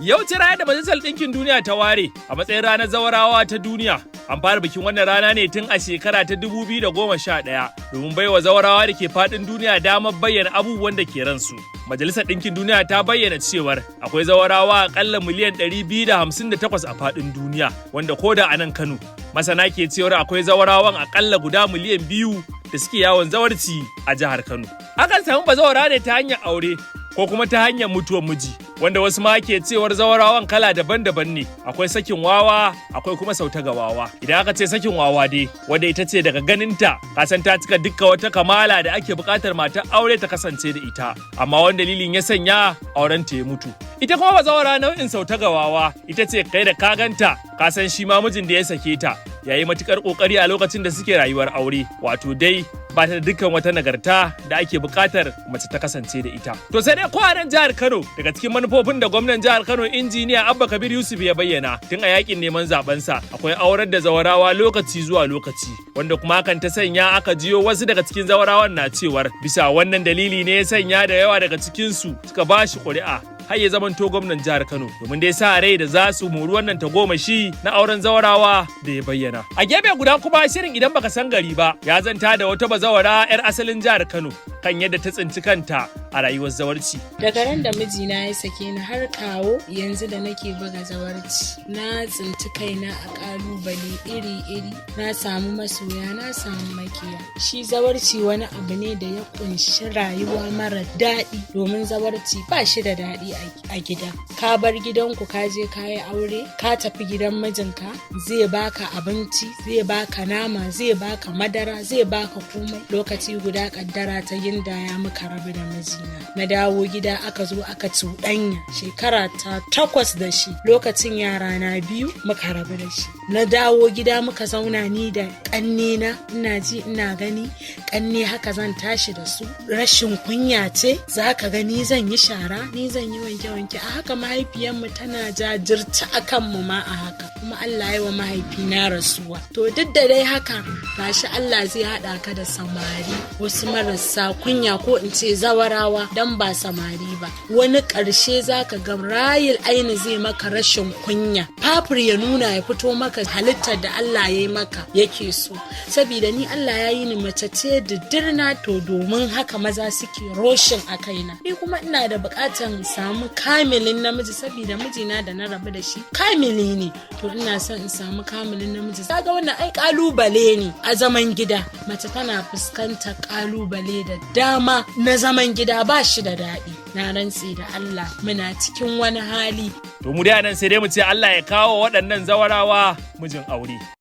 Yau ce ranar da Majalisar Ɗinkin Duniya ta ware a matsayin ranar zawarawa ta duniya. An fara bikin wannan rana ne tun a shekara ta 2011 domin baiwa zawarawa da ke faɗin duniya damar bayyana abubuwan da ke ransu. Majalisar Ɗinkin Duniya ta bayyana cewar akwai zawarawa akalla miliyan 258 a faɗin duniya, wanda ko da a nan Kano, masana ke cewar akwai zawarawan akalla guda miliyan 2 da suke yawon zawarci a jihar Kano. Akan samu bazawara ne ta hanyar aure ko kuma ta hanyar mutuwar miji, wanda wasu ma ke cewar zawarawan kala daban-daban ne. Akwai sakin wawa, akwai kuma sauta ga wawa. Idan aka ce sakin wawa dai, wanda ita ce daga ganinta kasan ta cika dukka wata kamala da ake buƙatar matar aure ta kasance da ita, amma wani dalilin ya sanya auren ta ya mutu. Ita kuma bazawara nau'in sauta ga wawa ita ce kai da ka ganta ka san shi ma mijin da ya sake ta yayi matukar kokari a lokacin da suke rayuwar aure, wato dai ba ta da dukkan wata nagarta da ake buƙatar mace ta kasance da ita. To sai dai ko a nan jihar Kano, daga cikin manufofin da gwamnan jihar Kano, Injiniya Abba Kabir Yusuf, ya bayyana tun a yakin neman zaben sa, akwai aurar da zawarawa lokaci zuwa lokaci, wanda kuma hakan ta sanya aka jiyo wasu daga cikin zawarawan na cewar bisa wannan dalili ne ya sanya da yawa daga cikin su suka ba shi ƙuri'a har ya zamanto gwamnan jihar Kano, domin dai sa rai da za su mori wannan tagomashi na auren zawarawa da ya bayyana. A gefe guda kuma, shirin Idan Baka San Gari Ba ya zanta da wata bazawara 'yar asalin jihar Kano kan yadda ta tsinci kanta a rayuwar zawarci. Daga ran da mijina ya sake ni har kawo yanzu da nake buga zawarci, na tsinci kaina a kalubale iri-iri, na samu masoya, na samu makiya. Shi zawarci wani abu ne da ya kunshi rayuwa mara daɗi, domin zawarci ba shi da daɗi a gida. Ka bar gidanku, ka je ka yi aure, ka tafi gidan mijinka, zai baka abinci, zai baka nama, zai baka madara, zai baka komai. Lokaci guda kaddara ta gindaya, muka rabu da mijina. Na dawo gida, aka zo aka cuɗanya, shekara ta 8 da shi. Lokacin yara na biyu muka rabu da shi. Na dawo gida, muka zauna ni da ƙannena, ina ji ina gani, ƙanne haka zan tashi da su. Rashin kunya ce, za ka ga ni zan yi shara, ni zan yi wanke-wanke. A haka mahaifiyarmu tana jajirta a kanmu ma a haka. Kuma Allah ya wa mahaifina rasuwa. To duk da dai haka, gashi Allah zai haɗa ka da samari wasu marasa kunya, ko in ce zawarawa, dan ba samari ba. Wani ƙarshe za ka ga rayil aini zai maka rashin kunya. Fafur ya nuna, ya fito maka halittar da Allah ya yi maka yake so. Sabida ni Allah ya yi ni mace ce didirna, to domin haka maza suke rushing a kaina. Ni kuma ina da buƙatar samu kamilin namiji, sabida mijina da na rabu da shi kamili ne. To ina son in samu kamilin namiji. Kaga wannan ai kalubale ne a zaman gida. Mace tana fuskantar kalubale da dama na zaman gida, ba shi da daɗi. Na rantse da Allah, muna cikin wani hali. To mu dai nan sai dai mu ce Allah ya kawo waɗannan zawarawa mijin aure.